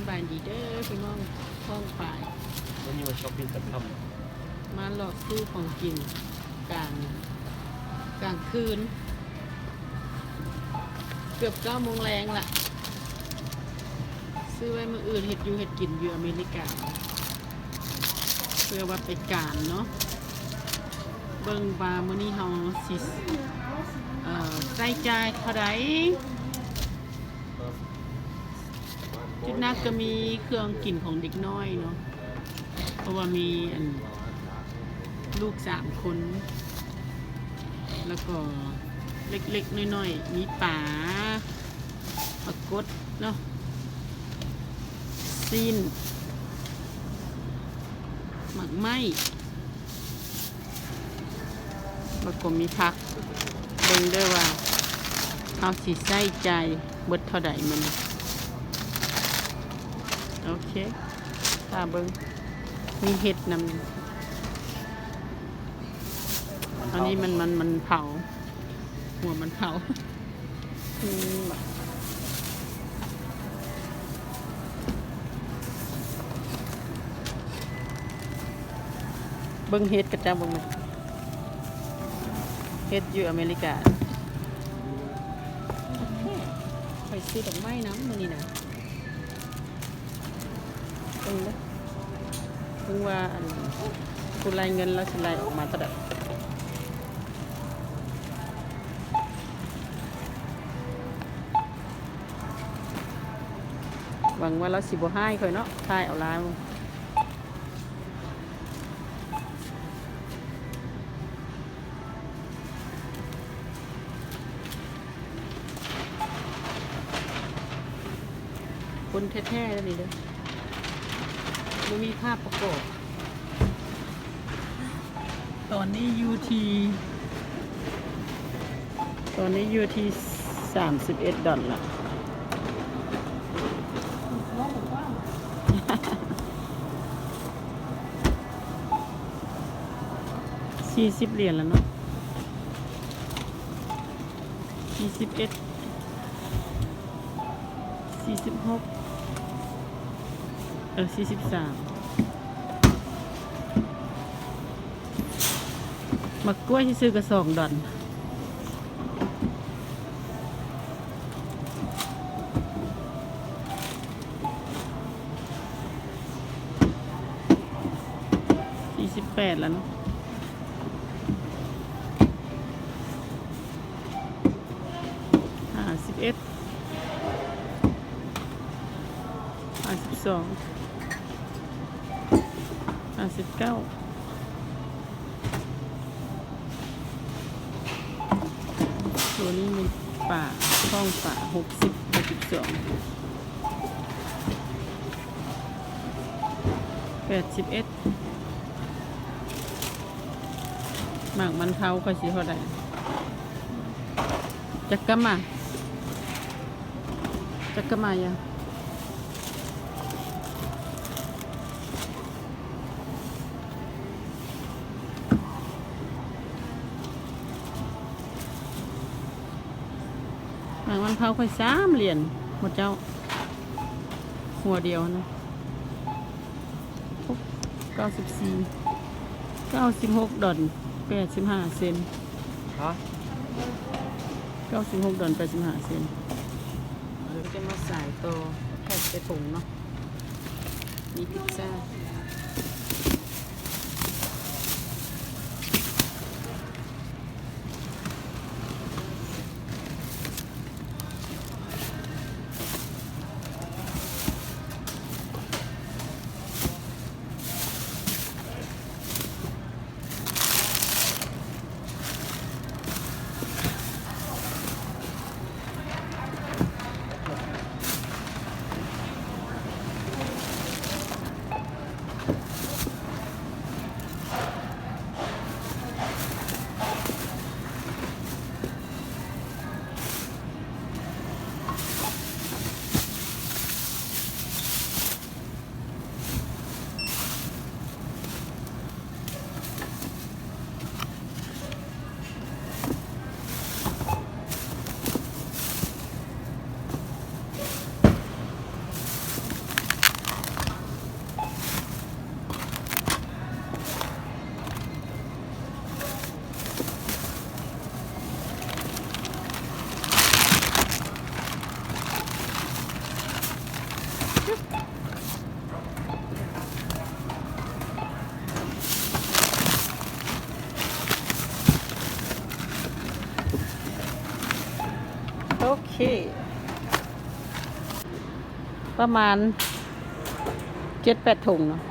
ສະບາຍດີເດີພີ່ນ້ອງປ້ອງປາຍ ວັນນີ້ມາຊັອບປິງກັນຄ່ຳ ມາເລາະຊື້ຂອງກິນກາງ ກາງຄືນ ເກືອບເກົ້າໂມງແລງລະ ຊື້ໄວ້ມື້ອື່ນເຮັດຢູ່ເຮັດກິນຢູ່ອາເມລິກາ ເພື່ອວ່າໄປການເນາະ ເບິ່ງວ່າມື້ນີ້ເຮົາຊິ ເອີ ໃຊ້ຈ່າຍເທົ່າໃດ. ຈຸດນັກກໍມີເຄື່ອງກິນຂອງເດັກນ້ອຍເນາະ ເພາະວ່າມີອັນ ລູກສາມຄົນ ແລ້ວກໍເລັກໆນ້ອຍໆ ມີປາ ປາກົດເນາະ ຊີ້ນ ໝາກໄມ້ ແລ້ວກໍມີຜັກ ເບິ່ງເດີວ່າເຮົາຊິໃຊ້ຈ່າຍເບິດເທົ່າໃດມື້ນີ້ ໂອເຄ ຖ້າເບິ່ງ ມີເຫັດນຳ ອັນນີ້ມັນ ມັນ ມັນເຜົາ ຫົວມັນເຜົາ. ອືມ ເບິ່ງເຫັດຂະເຈົ້າເບິ່ງ ເຫັດຢູ່ອາເມລິກາ ຂ້ອຍຊື້ດອກໄມ້ນຳມື້ນີ້ນະ. ເບິ່ງເດີ ເບິ່ງວ່າອັນ ຜູ້ໄລ່ເງິນລາວຊິໄລ່ອອກມາເທົ່າໃດ ຫວັງວ່າລາວຊິບໍ່ຮ້າຍຂ້ອຍເນາະ ຖ່າຍເອົາລາວ. ຄົນແທ້ໆເດີນີ້ເດີ ບໍ່ມີພາບປະກອບ ຕອນນີ້ຢູ່ທີ່ ຕອນນີ້ຢູ່ທີ່ສາມສິບເອັດດອນລະ ສີ່ສິບຫຼຽນລະເນາະ ສີ່ສິບເອັດ ສີ່ສິບຫົກ ເອີ ສີ່ສິບສາມ ໝາກກ້ວຍຊື່ໆກໍສອງດອນ ສີ່ສິບແປດແລ້ວເນາະ ຫ້າສິບເອັດ ຫ້າສິບສອງ ຫ້າສິບເກົ້າ ໂຕນີ້ມີປາ ທ້ອງປາ ຫົກສິບ ຫົກສິບສອງ ແປດສິບເອັດ ໝາກມັນເທົາຂ້ອຍຊິເທົ່າໃດ ຈັກກຳມາ ຈັກກຳມາຍາ ໝາກມັນເຜົາຂ້ອຍສາມຫຼຽນ ໝົດເຈົ້າ ຫົວດຽວນະ ເກົ້າສິບສີ່ ເກົ້າສິບຫົກດອນ ແປດສິບຫ້າເຊັນ ຮະ ເກົ້າສິບຫົກດອນ ແປດສິບຫ້າເຊັນ ຈະມາສາຍຕໍ່ ແພັກໃສ່ຖົງເນາະ ມີພິດຊາ. ໂອເຄ ປະມານເຈັດແປດຖົງເນາະ.